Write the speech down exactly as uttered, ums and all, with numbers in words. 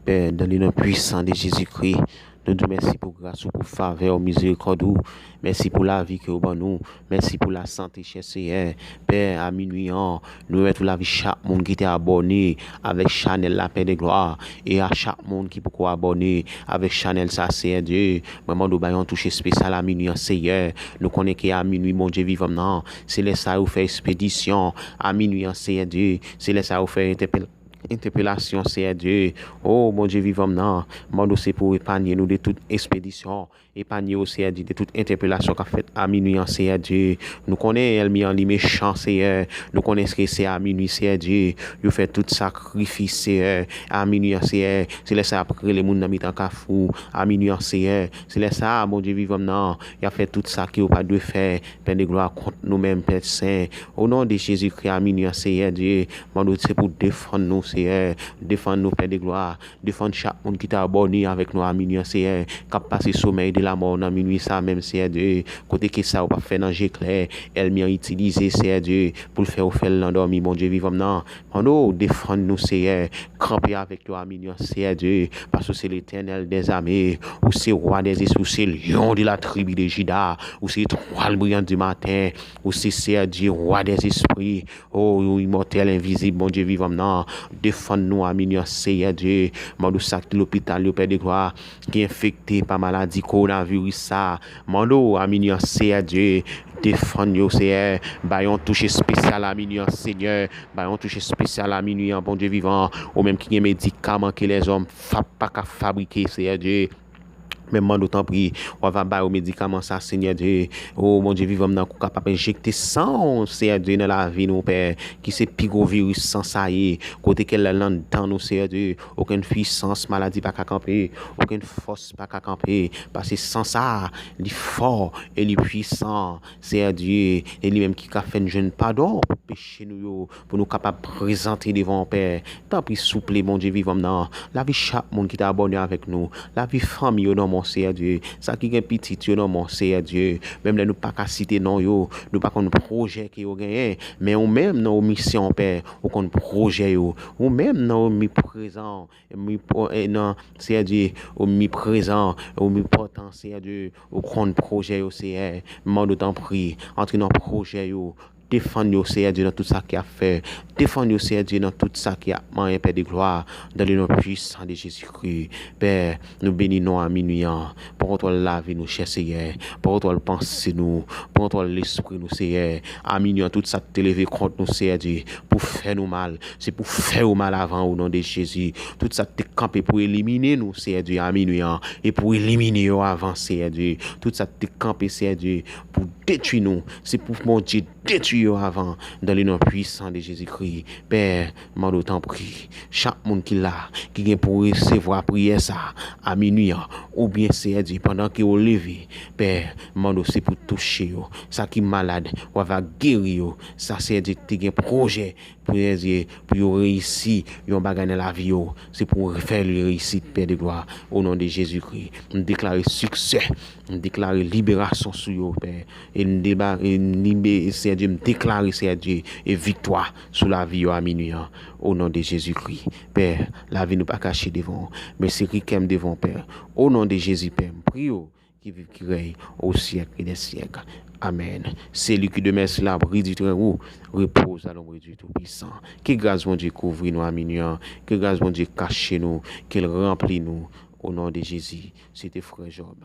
Pè, dans le nom puissant de Jésus-Christ, nou di w mèsi pou gras ou, pou favè w, mizerikòd ou. Mèsi pou lavi ke w ban nou. Mèsi pou lasante, chè Seyè. Pè, a minwi an, nou remèt ou lavi chak moun ki te abòne avèk chanèl la, Pè de glwa. E a chak moun ki poko abòne avèk chanèl sa, Seyè Dye, mwen mande w bay yon touch espesyal a minwi an, Seyè. Nou konnen ke a minwi, Bondye vivan m nan, se lè sa yo fè espedisyon. A minwi an, Seyè Dye, se lè sa yo fè entèpèl- entèpelasyon, Seyè Dye. O Bondye vivan m nan, mande w se pou w epanye nou de tout espedisyon. Epanye yo, Seyè Dye, de tout entèpelasyon k ap fèt a minwi an, Seyè Dye. Nou konnen ènmi an li mechan, Seyè. Nou konnen ke se a minwi, Seyè Dye, yo fè tout sakrifis, Seyè. A minwi an, Seyè, se lè sa y ap rele moun nan mitan kafou. A minwi an, Seyè, se lè sa, Bondye vivan m nan, y ap fè tout sa ke yo pa dwe fè, Pè de glwa, kont nou menm, Pè Sen. O non de Jezikri, a minwi an, Seyè Dye, mande w se pou w defann nou, Seyè. Defann nou, Pè de glwa. Defann chak moun ki te abòne avèk nou a minwi an, Seyè, k ap pase somèy de lamò nan minwi sa menm, Seyè Dye. Kote ke sa yo p ap fè nan je klè, ènmi an itilize, Seyè Dye, pou l fè yo fè l nan dòmi, Bondye vivan m nan. Mande w defann nou, Seyè. Kanpe avèk yo a minwi an, Seyè Dye, paske w se Letènèl dèzame, ou se Wa dèzespri, ou se Lyon de la tribi de Jida, ou se Etwal briyant di maten, ou se, Seyè Dye, Wa dèzespri. O, ou imòtèl, envizib, Bondye vivan m nan, defann nou a minwi an, Seyè Dye. Mande w sa ki lopital yo, Pè de glwa, ki enfekte pa maladi kowonaviris sa. Mande w a minwi an, Seyè Dye, defann yo, Seyè. Bay yon touch espesyal a minwi an, Senyè. Bay yon touch espesyal a minwi an, Bondye vivan. Ou menm ki gen medikaman ke lèzòm pa ka fabrike, Seyè Dye. Men mande w tanpri, w ava ba yo medikaman sa, Senyè Dye. O Bondye vivan m nan, kou kapab enjekte san w, Senyè Dye, nan lavi nou, Pè, ki se pi gwo viris san sa ye. Kote ke l al anndan nou, Senyè Dye, okenn pwisans maladi pa ka kanpe, okenn fòs pa ka kanpe, paske san sa, li fò e li pwisan, Senyè Dye, e li menm ki ka fè n jwenn padon pou peche nou yo, pou nou kapab prezante devan w, Pè. Tanpri, souple, Bondye vivan m nan, lavi chak moun ki te abòne avèk nou, lavi fanmi yo nan men w, Seyè Dye, sa ki gen pitit yo nan men w, Seyè Dye, menm lè nou pa ka site non yo, nou pa konn pwojè ke yo genyen, men ou menm nan omisyon, Pè, ou konn pwojè yo, ou menm nan omiprezan, omi-, o-, e nan, Seyè Dye, omiprezan, omipòtan, Seyè Dye, ou konn pwojè yo, Seyè, mande w tanpri, antre nan pwojè yo, defann yo, Seyè Dye, nan tout sa ke y ap fè. Defann yo, Seyè Dye, nan tout sa ke y ap manyen, Pè de glwa, dans le nom puissant de Jésus-Christ. Pè, nou beni non a minwi an. Pran kontwòl lavi nou, chè Seyè. Pran kontwòl panse nou. Pran kontwòl lespri nou, Seyè. A minwi an, tout sa k te leve kont nou, Seyè Dye, pou fè nou mal, se pou fè yo mal avan, o non de Jezi. Tout sa k te kanpe pou elimine nou, Seyè Dye, a minwi an, e pou elimine yo avan, Seyè Dye. Tout sa k te kanpe, Seyè Dye, pou detwi nou, se pou Bondye detwi yo avan, dans le nom puissant de Jésus-Christ. Pè, mande w tanpri, chak moun ki la, ki gen pou resevwa priyè sa a minwi an, oubyen, Seyè Dye, pandan ke yo leve, Pè, mande w se pou touche yo. Sa ki malad, w ava geri yo. Sa, Seyè Dye, ki te gen pwojè pou, Seyè Dye, pou yo reyisi yon bagay nan lavi yo, se pou w fè l reyisit, Pè de glwa, o non de Jezikri. M deklare siksè. M deklare liberasyon sou yo, Pè. E m deba-, e m libe-, Seyè Dye, m deklare, Seyè Dye, e viktwa sou lavi yo a minwi an, o non de Jezikri. Pè, lavi nou pa kache devan w, men se ri kè m devan w, Pè. O non de Jezi, Pè, m priye w, qui vit, qui règne au siècle des siècles. Amen. Celui qui demeure sous l'abri du Très-Haut repose à l'ombre du Tout-Puissant. Ke gras Bondye kouvri nou a minwi an. Ke gras Bondye kache nou. Ke l ranpli nou. O non de Jezi, se te frè Jòb.